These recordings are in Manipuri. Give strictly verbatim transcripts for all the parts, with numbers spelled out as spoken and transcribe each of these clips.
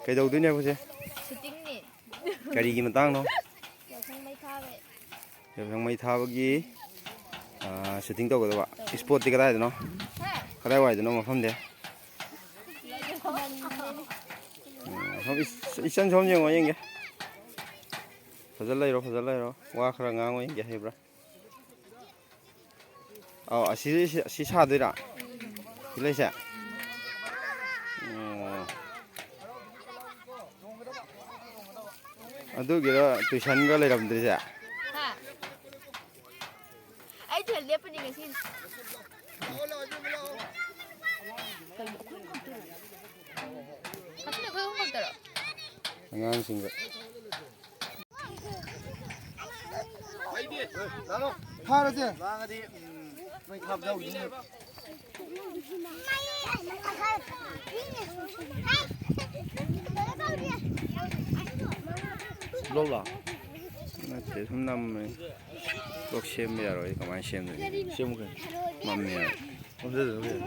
ꯀꯩꯗꯧꯗꯣꯏꯅꯦꯕ ꯍꯧꯖꯤꯛ? ꯁꯨꯇꯤꯡꯅꯤ꯫ ꯀꯔꯤꯒꯤ ꯃꯇꯥꯡꯅꯣ? ꯌꯥꯎꯁꯪ ꯃꯩ ꯊꯥꯕꯩ꯫ ꯌꯥꯎꯁꯪ ꯃꯩ ꯊꯥꯕꯒꯤ, ꯑꯥ, ꯁꯨꯇꯤꯡ ꯇꯧꯒꯗꯕ꯫ ꯇꯧꯒꯗꯕ꯫ ꯏꯁꯄꯣꯠꯇꯤ ꯀꯗꯥꯏꯗꯅꯣ? ꯍꯥ? ꯀꯗꯥꯏꯋꯥꯏꯗꯅꯣ ꯃꯐꯝꯗꯤ? ꯎꯝ, ꯑꯁꯣꯝ ꯏꯆ-, ꯏꯆꯟ ꯁꯣꯝ ꯌꯦꯡꯉꯣ, ꯌꯦꯡꯒꯦ꯫ ꯐꯖ ꯂꯩꯔꯣ, ꯐꯖ ꯂꯩꯔꯣ꯫ ꯋꯥ ꯈꯔ ꯉꯥꯡꯉꯣ, ꯌꯦꯡꯒꯦ, ꯍꯩꯕ꯭ꯔꯥ? ꯑꯧ, ꯑꯁꯤ, ꯁꯤ ꯁꯥꯗꯣꯏꯔꯥ? ꯁꯤ ꯂꯩꯁꯦ? ꯑꯣ꯫ ꯑꯗꯨꯒꯤꯔ ꯇꯨꯏꯁꯟꯒ ꯂꯩꯔꯝꯗ꯭ꯔꯤꯁꯦ? ꯍꯥ? ꯑꯩ ꯇꯨꯏꯁꯟ ꯂꯦꯞꯄꯅꯤ ꯉꯁꯤꯗꯤ꯫ ꯀꯩꯅꯣ, ꯑꯩꯈꯣꯏ ꯑꯍꯨꯝ ꯈꯛꯇꯔꯣ? ꯑꯉꯥꯡꯁꯤꯡꯒ꯫ ꯐꯥꯔꯁꯦ꯫ ꯂꯧ ꯂꯥꯎ꯫ ꯅꯠꯇꯦ, ꯁꯨꯝ ꯅꯝꯃꯦ꯫ ꯂꯣꯛ ꯁꯦꯝꯕ ꯌꯥꯔꯣꯏ, ꯀꯃꯥꯏꯅ ꯁꯦꯝꯗꯣꯏꯅꯣ? ꯁꯦꯝꯃꯨ ꯀꯩꯅꯣ꯫ ꯃꯝꯃꯦ꯫ ꯅꯝꯖꯜꯂꯨ ꯀꯩꯅꯣ꯫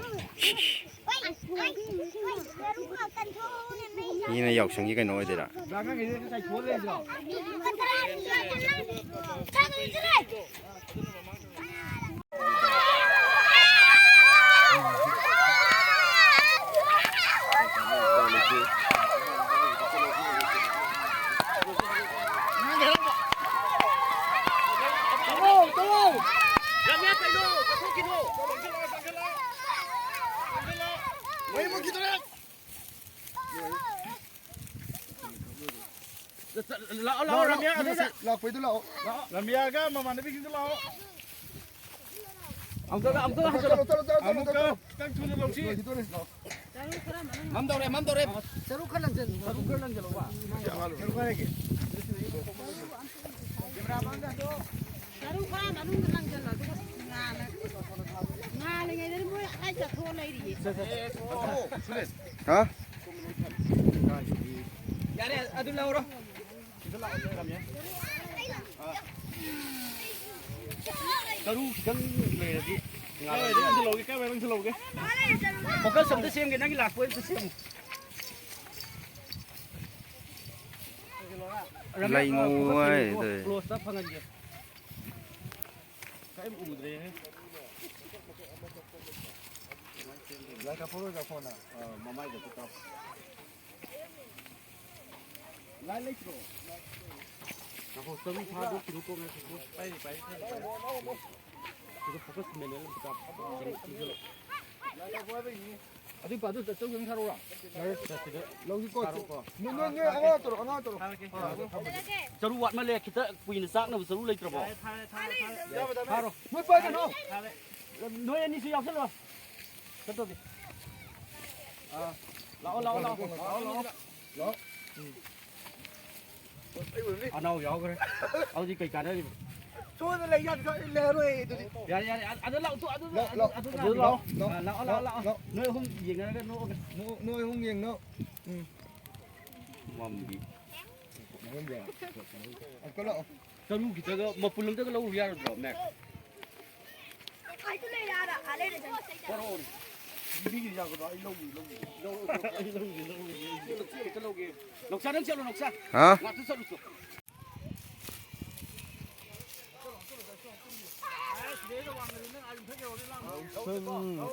ꯃꯤꯅ ꯌꯥꯎꯁꯪꯒꯤ ꯀꯩꯅꯣ ꯑꯣꯏꯗꯣꯏꯔꯥ? ꯂꯥꯛꯑꯣ, ꯂꯥꯛꯑꯣ, ꯂꯥꯛꯑꯣ, ꯔꯥꯃꯤꯌꯥ, ꯑꯗꯨꯗ꯫ ꯂꯥꯛꯄꯩꯗꯨ ꯂꯥꯛꯑꯣ꯫ ꯂꯥꯛꯑꯣ, ꯔꯥꯃꯤꯌꯥꯒ ꯃꯃꯥꯟꯅꯕꯤꯁꯤꯡꯗꯨ ꯂꯥꯛꯑꯣ꯫ ꯑꯃꯨꯛꯇ, ꯑꯃꯨꯛꯇ ꯍꯟꯖꯜꯂꯣ꯫ ꯆꯠꯂꯣ, ꯆꯠꯂꯣ, ꯆꯠꯂꯣ, ꯆꯠꯂꯣ, ꯑꯃꯨꯛꯀ ꯆꯠꯂꯣ꯫ ꯈꯤꯇꯪ ꯊꯨꯅ ꯂꯧꯁꯤ꯫ ꯂꯣꯏꯈꯤꯗꯣꯔꯦ, ꯂꯥꯛꯑꯣ꯫ ꯃꯝꯗꯧꯔꯦ, ꯃꯝꯗꯧꯔꯦ꯫ ꯆꯔꯨ ꯈꯔ ꯂꯪꯖꯜꯂꯨ꯫ ꯆꯔꯨ ꯈꯔ ꯂꯪꯖꯜꯂꯨꯕ꯫ ꯆꯔꯨ ꯈꯔ ꯂꯪꯖꯜꯂꯨ꯫ ꯆꯔꯨ ꯈꯔ ꯃꯅꯨꯡꯗ ꯂꯪꯖꯜꯂꯣ, ꯑꯗꯨꯒ ꯉꯥꯜꯂ-, ꯉꯥꯜꯂꯤꯉꯩꯗꯗꯤ ꯃꯣꯏ ꯑꯥ ꯆꯠꯊꯣꯛꯑ ꯂꯩꯔꯤꯌꯦ꯫ ꯍꯥ? ꯌꯥꯔꯦ, ꯑꯗꯨ ꯂꯧꯔꯣ꯫ ꯆꯔꯨ ꯈꯤꯇꯪ ꯂꯩꯔꯗꯤ ꯉꯥꯜꯂ-, ꯀꯥꯏꯋꯥꯏꯗ ꯂꯪꯁꯤꯜꯍꯧꯒꯦ? ꯀꯥꯏꯋꯥꯏꯗ ꯂꯪꯁꯤꯜꯍꯧꯒꯦ? ꯐꯣꯀꯁ ꯑꯝꯇ ꯁꯦꯝꯒꯦ, ꯅꯪꯒꯤ ꯂꯥꯛꯄ ꯑꯝꯇ ꯁꯦꯝꯃꯨ꯫ ꯂꯩ ꯉꯧ ꯍꯥꯏꯗꯣ꯫ Close up ꯐꯪꯍꯟꯒꯦ꯫ ꯀꯔꯤꯝ ꯎꯗ꯭ꯔꯦꯍꯦ꯫ ꯂꯥꯏ ꯀꯥꯞꯄꯛꯑꯣ, ꯂꯥꯏ ꯀꯥꯞꯄꯛꯑꯣꯅ꯫ ꯑ, ꯃꯃꯥꯏꯗ ꯈꯤꯇꯪ꯫ ꯂꯥꯏ ꯂꯩꯇ꯭ꯔꯣ? ꯉꯥꯏꯈꯣ, ꯆꯔꯨ ꯊꯥꯗꯣꯛꯈꯤꯅꯨꯀꯣ, ꯉꯥꯏꯈꯣꯀꯣ꯫ ꯄꯥꯏꯔꯤ, ꯄꯥꯏꯔꯤ, ꯄꯥꯏꯔꯤ, ꯄꯥꯏꯔꯤ꯫ ꯁꯤꯗ focus ꯃꯦꯅꯨꯑꯦꯜ ꯑꯝꯇ ꯀꯥꯞꯄꯣ꯫ ꯂꯥꯏ ꯀꯥꯞꯄꯛꯑꯣ ꯍꯥꯏꯕꯩꯅꯤ꯫ ꯑꯗꯨꯏ ꯄꯥꯗꯨ ꯆꯠ-, ꯆꯧ ꯌꯨꯝ ꯊꯥꯔꯛꯎꯔꯣ? ꯌꯥꯔꯦ, ꯁꯤꯗ ꯂꯧꯁꯤ ꯀꯣ꯫ ꯊꯥꯔꯛꯑꯣꯀꯣ꯫ ꯅꯣꯏ, ꯅꯣꯏ, ꯅꯣꯏ ꯑꯉꯥꯡ ꯇꯧꯔꯣ, ꯑꯉꯥꯡ ꯇꯧꯔꯣ꯫ ꯊꯥꯔꯛꯀꯦ꯫ ꯆꯔꯨ ꯋꯥꯠꯃꯜꯂꯦ, ꯈꯤꯇ ꯀꯨꯏꯅ ꯆꯥꯛꯅꯕ ꯆꯔꯨ ꯂꯩꯇ꯭ꯔꯕꯣ? ꯌꯥꯔꯦ, ꯊꯥꯔꯦ, ꯊꯥꯔꯦ, ꯊꯥꯔꯦ꯫ ꯊꯥꯔꯣ꯫ ꯅꯣꯏ ꯄꯥꯏꯒꯅꯨ꯫ ꯊꯥꯔꯦ꯫ ꯅꯣꯏ ꯑꯅꯤꯁꯨ ꯌꯥꯎꯁꯜꯂꯣ꯫ ꯆꯠꯇꯣꯕꯤ꯫ ꯑꯥ, ꯂꯥꯛꯑꯣ, ꯂꯥꯛꯑꯣ, ꯂꯥꯛꯑꯣ꯫ ꯂꯥꯛꯑꯣ, ꯂꯥꯛꯑꯣ꯫ ꯂꯥꯛꯑꯣ꯫ ꯎꯝ꯫ ꯑꯅꯥꯎ ꯌꯥꯎꯈ꯭ꯔꯦ꯫ ꯑꯗꯨꯗꯤ ꯀꯩ ꯀꯥꯟꯅꯔꯤꯕ? ꯁꯣꯝꯗ ꯂꯩ ꯌꯥꯗ ꯂꯩꯔꯔꯣꯏ ꯑꯗꯨꯗꯤ꯫ ꯌꯥꯔꯦ, ꯌꯥꯔꯦ꯫ ꯑꯗꯨ ꯂꯥꯛꯑꯣ, ꯑꯗꯨ, ꯂꯥꯛꯑꯣ, ꯑꯗꯨ, ꯂꯥꯛꯑꯣ, ꯑꯗꯨ ꯂꯥꯛꯑꯣ, ꯂꯥꯛꯑꯣ꯫ ꯂꯥꯛꯑꯣ꯫ ꯑꯥ, ꯂꯥꯛꯑꯣ, ꯂꯥꯛꯑꯣ, ꯂꯥꯛꯑꯣ꯫ ꯂꯥꯛꯑꯣ꯫ ꯅꯣꯏ ꯑꯍꯨꯝ ꯌꯦꯡꯅꯔꯒ ꯅꯣꯛꯑꯒ꯫ ꯅꯣ-, ꯅꯣꯏ ꯑꯍꯨꯝ ꯌꯦꯡꯅꯧ꯫ ꯎꯝ꯫ ꯃꯝꯕꯤ꯫ ꯅꯣꯏ ꯑꯍꯨꯝ ꯌꯦꯡꯉꯣ꯫ ꯑꯪꯀꯜ ꯂꯥꯛꯑꯣ꯫ ꯆꯔꯨ ꯈꯤꯇꯒ ꯃꯄꯨꯟ ꯑꯝꯇꯒ ꯂꯧꯔꯨ ꯌꯥꯔꯣꯏꯗ꯭ꯔꯣ, ꯃꯦꯛ? ꯄꯣꯔꯛꯑꯣꯅꯦ꯫ ꯃꯤꯒꯤ ꯌꯥꯒꯗ꯭ꯔꯣ? ꯑꯩ ꯂꯧꯒꯦ, ꯂꯧꯒꯦ꯫ ꯂꯧꯔꯣ, ꯂꯧꯔꯣ꯫ ꯑꯩ ꯂꯧꯒꯦ, ꯂꯧꯒꯦ꯫ ꯑꯩ ꯂꯧꯒꯦ, ꯂꯧꯒꯦ꯫ ꯅꯥꯎꯆꯥ, ꯅꯪ ꯆꯠꯂꯣ, ꯅꯥꯎꯆꯥ꯫ ꯍꯥ? ꯉꯥꯛꯇ ꯆꯠꯂꯨꯆꯣ꯫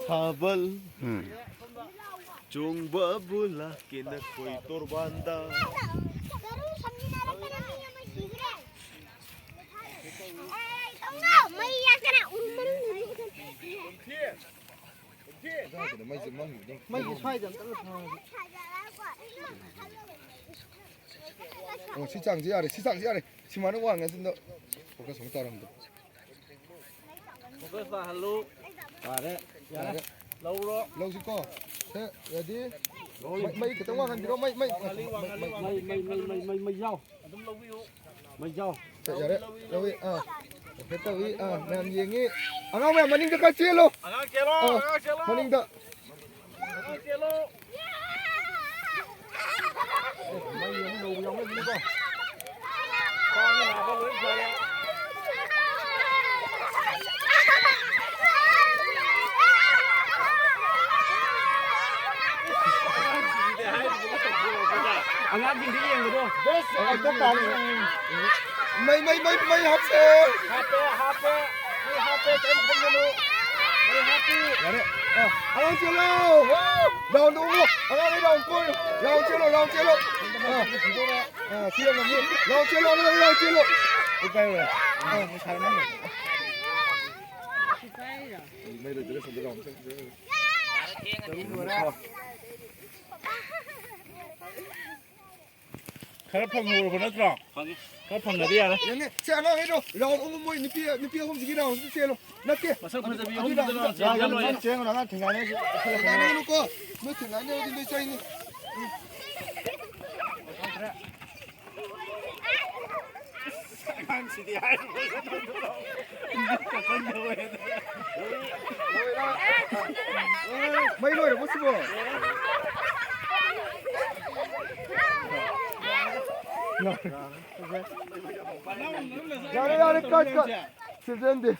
ꯊꯥꯕꯜ ꯎꯝ꯫ ꯆꯣꯡꯕꯕꯨ ꯂꯥꯛꯀꯦ ꯅꯈꯣꯏ ꯇꯣꯔꯕꯥꯟꯗ꯫ ꯃꯩ ꯌꯥꯛꯇꯅ ꯎꯔꯨꯝ ꯃꯅꯨꯡꯗ ꯃꯩꯁꯦ ꯃꯝꯃꯤꯅꯦ꯫ ꯃꯩꯁꯦ ꯁ꯭ꯋꯥꯏꯗ ꯑꯝꯇ ꯊꯥꯔꯗꯤ꯫ ꯑꯣ, ꯁꯤ ꯆꯥꯡꯁꯦ ꯌꯥꯔꯦ, ꯁꯤ ꯆꯥꯡꯁꯦ ꯌꯥꯔꯦ꯫ ꯁꯤꯃꯥꯏꯅ ꯋꯥꯡꯉꯦ, ꯑꯗꯨꯅ focus ꯑꯃꯨꯛ ꯇꯥꯔꯝꯗ꯭ꯔꯦ꯫ Focus ꯇꯥꯍꯜꯂꯨ꯫ ꯐꯔꯦ, ꯌꯥꯔꯦ꯫ ꯌꯥꯔꯦ꯫ ꯂꯧꯔꯣ꯫ ꯂꯧꯁꯤꯀꯣ꯫ ꯁꯦ, ready? ꯂꯧꯔꯣ꯫ ꯃꯩ, ꯃꯩ ꯈꯤꯇꯪ ꯋꯥꯡꯍꯟꯕꯤꯔꯣ, ꯃꯩ, ꯃꯩ꯫ ꯋꯥꯡꯍꯜꯂꯤ, ꯋꯥꯡꯍꯜꯂꯤ, ꯃꯩ, ꯋꯥꯡꯍꯜꯂꯤ, ꯃꯩ, ꯃꯩ, ꯀꯟꯅ꯫ ꯃꯩ, ꯃꯩ, ꯃꯩ ꯌꯥꯎ꯫ ꯑꯗꯨꯝ ꯂꯧꯕꯤꯌꯨ꯫ ꯃꯩꯖꯥꯎ꯫ ꯁꯦ, ꯌꯥꯔꯦ꯫ ꯂꯧꯏ, ꯑꯥ꯫ ꯑꯣꯀꯦ ꯇꯧꯏ, ꯑꯥ꯫ ꯃꯌꯥꯝ ꯌꯦꯡꯉꯤ꯫ ꯑꯉꯥꯡ ꯃꯌꯥꯝ ꯃꯅꯤꯡꯗ ꯈꯔ ꯆꯦꯜꯂꯣ꯫ ꯑꯉꯥꯡ ꯆꯦꯜꯂꯣ, ꯑꯥ, ꯑꯉꯥꯡ ꯆꯦꯜꯂꯣ꯫ ꯃꯅꯤꯡꯗ꯫ ꯑꯉꯥꯡ ꯆꯦꯜꯂꯣ꯫ ꯑꯦ, ꯃꯩ ꯑꯃꯨꯛ ꯌꯧꯕ ꯌꯥꯎꯅꯈꯤꯅꯤꯀꯣ꯫ ꯈ꯭ꯋꯥꯡ ꯅꯥꯕ ꯂꯣꯏ ꯐꯔꯦ꯫ ꯑꯉꯥꯡꯁꯤꯡꯁꯤꯗꯤ ꯍꯥꯏꯔꯤꯕꯒ ꯇꯧꯊꯣꯔꯛꯄꯗ꯫ ꯑꯉꯥꯡꯁꯤꯡꯗꯤ ꯌꯦꯡꯕꯗꯣ꯫ ꯕꯦꯁ ꯑꯦꯛꯇꯔ ꯇꯥꯔꯦ꯫ ꯃꯩ, ꯃꯩ, ꯃꯩ, ꯃꯩ ꯍꯥꯞꯁꯦ꯫ ꯍꯥꯞꯄꯦ, ꯍꯥꯞꯄꯦ꯫ ꯃꯩ ꯍꯥꯞꯄꯦ, ꯀꯩꯝ ꯈꯟꯒꯅꯨ꯫ ꯃꯩ ꯍꯥꯞꯄꯤ꯫ ꯌꯥꯔꯦ꯫ ꯑ, ꯑꯉꯥꯡ ꯆꯦꯜꯂꯣ꯫ ꯔꯥꯎꯟꯗ ꯎꯪꯉꯣ꯫ ꯑꯉꯥꯡꯈꯩ ꯔꯥꯎꯟ ꯀꯣꯏꯔꯣ꯫ ꯔꯥꯎꯟ ꯆꯦꯜꯂꯣ, ꯔꯥꯎꯟ ꯆꯦꯜꯂꯣ꯫ ꯑ, ꯑ, ꯁꯤ ꯌꯧꯔꯝꯅꯤ꯫ ꯔꯥꯎꯟ ꯆꯦꯜꯂꯣ, ꯑꯉꯥꯡꯈꯩ ꯔꯥꯎꯟ ꯆꯦꯜꯂꯣ꯫ ꯎꯄꯥꯏ ꯂꯩꯔꯣꯏ꯫ ꯑ, ꯃꯩ ꯁꯥꯔꯝꯃꯅꯤ꯫ ꯃꯩ ꯂꯩꯇ꯭ꯔꯦ, ꯁꯣꯝꯗ ꯔꯥꯎꯟ ꯆꯦꯜꯂꯣ꯫ ꯈꯔ ꯐꯪꯍꯧꯔꯕ ꯅꯠꯇ꯭ꯔꯣ? ꯐꯪꯉꯦ꯫ ꯈꯔ ꯐꯪꯉꯗꯤ ꯌꯥꯔꯦ꯫ ꯌꯥꯅꯤ꯫ ꯁꯦ, ꯑꯉꯥꯡꯈꯩꯗꯣ ꯔꯥꯎꯟ ꯑꯃ, ꯃꯣꯏ ꯅꯨꯄꯤ, ꯅꯨꯄꯤ ꯑꯍꯨꯝꯁꯤꯒꯤ ꯔꯥꯎꯟꯁꯤꯗ ꯆꯦꯜꯂꯣ꯫ ꯅꯠꯇꯦ꯫ ꯃꯁꯛ ꯐꯖꯕꯤ ꯑꯗꯨ ꯑꯍꯨꯝꯗꯨꯗ ꯔꯥꯎꯟ ꯔꯥꯎꯟ ꯆꯦꯜꯂ ꯆꯦꯜꯂꯣ꯫ ꯂꯣꯏꯔꯦ꯫ ꯆꯦꯜꯂꯣ, ꯑꯉꯥꯡ ꯊꯦꯡꯅꯔꯁꯤ꯫ ꯊꯦꯡꯅꯔꯨꯅꯨꯀꯣ꯫ ꯅꯣꯏ ꯊꯦꯡꯅꯔꯗꯤ ꯅꯣꯏ ꯆꯩꯅꯤ꯫ ꯑꯉꯥꯡꯁꯤꯗꯤ ꯍꯥꯏꯔꯨꯕꯒ ꯃꯩ ꯂꯣꯏꯔꯕꯣ ꯁꯤꯕꯣ? ꯌꯥꯔꯦ, ꯌꯥꯔꯦ, ꯀꯠ, ꯀꯠ꯫ ꯁꯤꯖꯟꯗꯦ꯫